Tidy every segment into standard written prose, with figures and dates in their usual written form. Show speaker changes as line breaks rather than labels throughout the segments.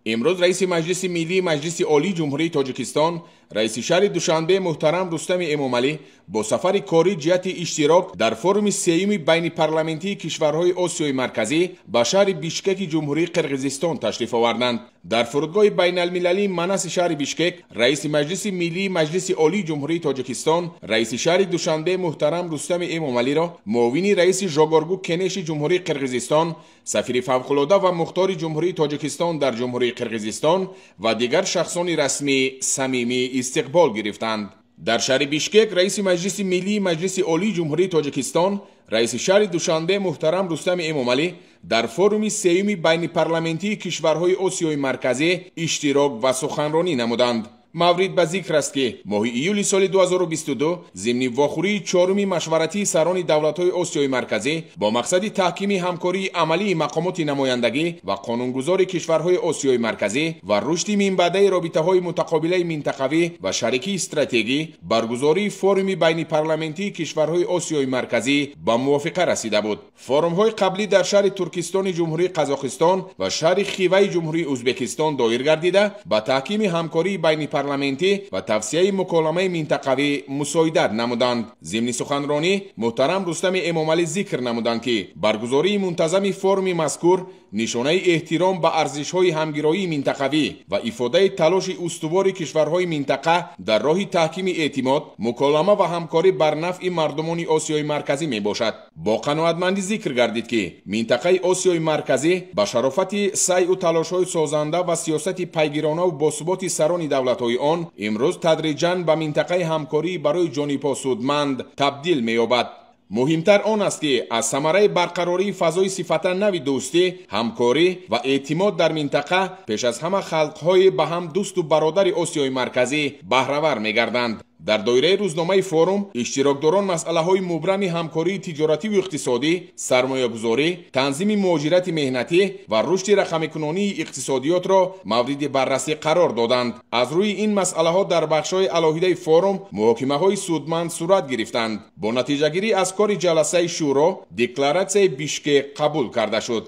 Имрӯз раиси Маҷлиси Миллии Маҷлиси Олии Ҷумҳурии Тоҷикистон, раиси шаҳри Душанбе муҳтарам Рустами Эмомалӣ бо сафари корӣ ҷиҳати иштирок дар форуми сеюми байнипарламентии кишварҳои Осиёи Марказӣ ба шаҳри Бишкеки Ҷумҳурии Қирғизистон ташриф оварданд. Дар фурудгоҳи байналмилалии Манаси шаҳри Бишкек раиси Маҷлиси Миллии Маҷлиси Олии Ҷумҳурии Тоҷикистон, раиси шаҳри Душанбе муҳтарам Рустами Эмомалиро муовини раиси Жогоргу Кенеши Ҷумҳурии Қирғизистон, сафири фавқулода ва мухтори Ҷумҳурии Тоҷикистон дар Ҷумҳурии Қирғизистон ва дигар шахсони расмӣ самимӣ истиқбол гирифтанд. Дар шаҳри Бишкек раиси Маҷлиси Миллии Маҷлиси Олии Ҷумҳурии Тоҷикистон, раиси шаҳри Душанбе муҳтарам Рустами Эмомалӣ дар форуми сеюми байнипарламентии кишварҳои Осиёи Марказӣ иштирок ва суханронӣ намуданд. Маврид ба зикр аст, ки моҳи июли соли 2022 зимни вохӯрии чоруми машваратии сарони давлатҳои Осиёи Марказӣ бо мақсади таҳкими ҳамкории амалии мақомоти намояндагӣ ва қонунгузори кишварҳои Осиёи Марказӣ ва рушди минбаъдаи робитаҳои мутақобилаи минтақавӣ ва шарикии стратегӣ баргузории форуми байнипарламентии кишварҳои Осиёи Марказӣ ба мувофиқа расида буд. Форумҳои қаблӣ дар шаҳри Туркистони Ҷумҳурии Қазоқистон ва шаҳри Хиваи Ҷумҳурии Ӯзбекистон доир гардида ба таҳкими ҳамкории байнипарламентӣ ва тавсияи муколамаи минтақавӣ мусоидат намуданд. Зимни суханронӣ муҳтарам Рустами Эмомалӣ зикр намуданд, ки баргузории мунтазами форуми мазкур нишонаи эҳтиром ба арзишҳои ҳамгироии минтақавӣ ва ифодаи талоши устувори кишварҳои минтақа дар роҳи таҳкими эътимод, муколама ва ҳамкорӣ бар нафъи мардумони Осиёи Марказӣ мебошад. Бо қаноатмандӣ зикр гардид, ки минтақаи Осиёи Марказӣ ба шарофати сайъу талошҳои созанда ва сиёсати пайгиронаву босуботи сарони давлатҳои он имрӯз тадриҷан ба минтақаи ҳамкорӣ барои ҷонибҳо судманд табдил меёбад. Муҳимтар он аст, ки аз самараи барқарории фазои сифата нави дӯстӣ, ҳамкорӣ ва эътимод дар минтақа пеш аз ҳама халқҳои ба ҳам дӯсту бародари Осиёи Марказӣ баҳравар мегарданд. Дар доираи рӯзномаи форум иштирокдорон масъалаҳои мубрами ҳамкории тиҷоративу иқтисодӣ, сармоягузорӣ, танзими муҳоҷирати меҳнатӣ ва рушди рақамикунонии иқтисодиётро мавриди баррасӣ қарор доданд. Аз рӯи ин масъалаҳо дар бахшҳои алоҳидаи форум муҳокимаҳои судманд сурат гирифтанд. Бо натиҷагирӣ аз кори ҷаласаи шӯро декларатсияи Бишкек қабул карда шуд.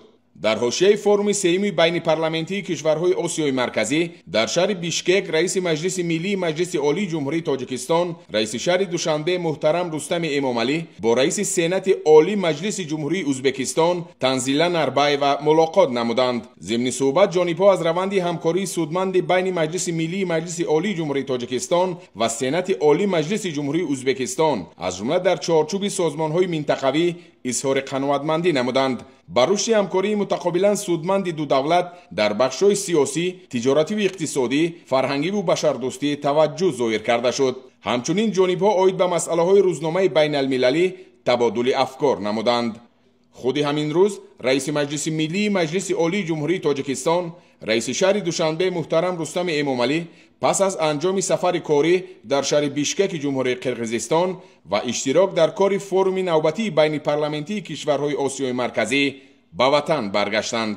Дар ҳошияи форуми сеюми байнипарламентии кишварҳои Осиёи Марказӣ дар шаҳри Бишкек раиси Маҷлиси Миллии Маҷлиси Олии Ҷумҳурии Тоҷикистон, раиси шаҳри Душанбе муҳтарам Рустами Эмомалӣ бо раиси Сенати Олии Маҷлиси Ҷумҳурии Ӯзбекистон Танзила Нарбаева мулоқот намуданд. Зимни суҳбат ҷонибҳо аз раванди ҳамкории судманди байни Маҷлиси Миллии Маҷлиси Олии Ҷумҳурии Тоҷикистон ва Сенати Олии Маҷлиси Ҷумҳурии Ӯзбекистон аз ҷумла дар чорчӯби созмонҳои минтақавӣ изҳори қаноатмандӣ намуданд. Ба рушди ҳамкории мутақобилан судманди ду давлат дар бахшҳои сиёсӣ, тиҷоративу иқтисодӣ, фарҳангиву башардӯстӣ таваҷҷӯҳ зоҳир карда шуд. Ҳамчунин ҷонибҳо оид ба масъалаҳои рӯзномаи байналмилалӣ табодули афкор намуданд. Худи ҳамин рӯз раиси Маҷлиси Миллии Маҷлиси Олии Ҷумҳурии Тоҷикистон, раиси шаҳри Душанбе муҳтарам Рустами Эмомалӣ пас аз анҷоми сафари корӣ дар шаҳри Бишкеки Ҷумҳурии Қирғизистон ва иштирок дар кори форуми навбатии байнипарламентии кишварҳои Осиёи Марказӣ ба ватан баргаштанд.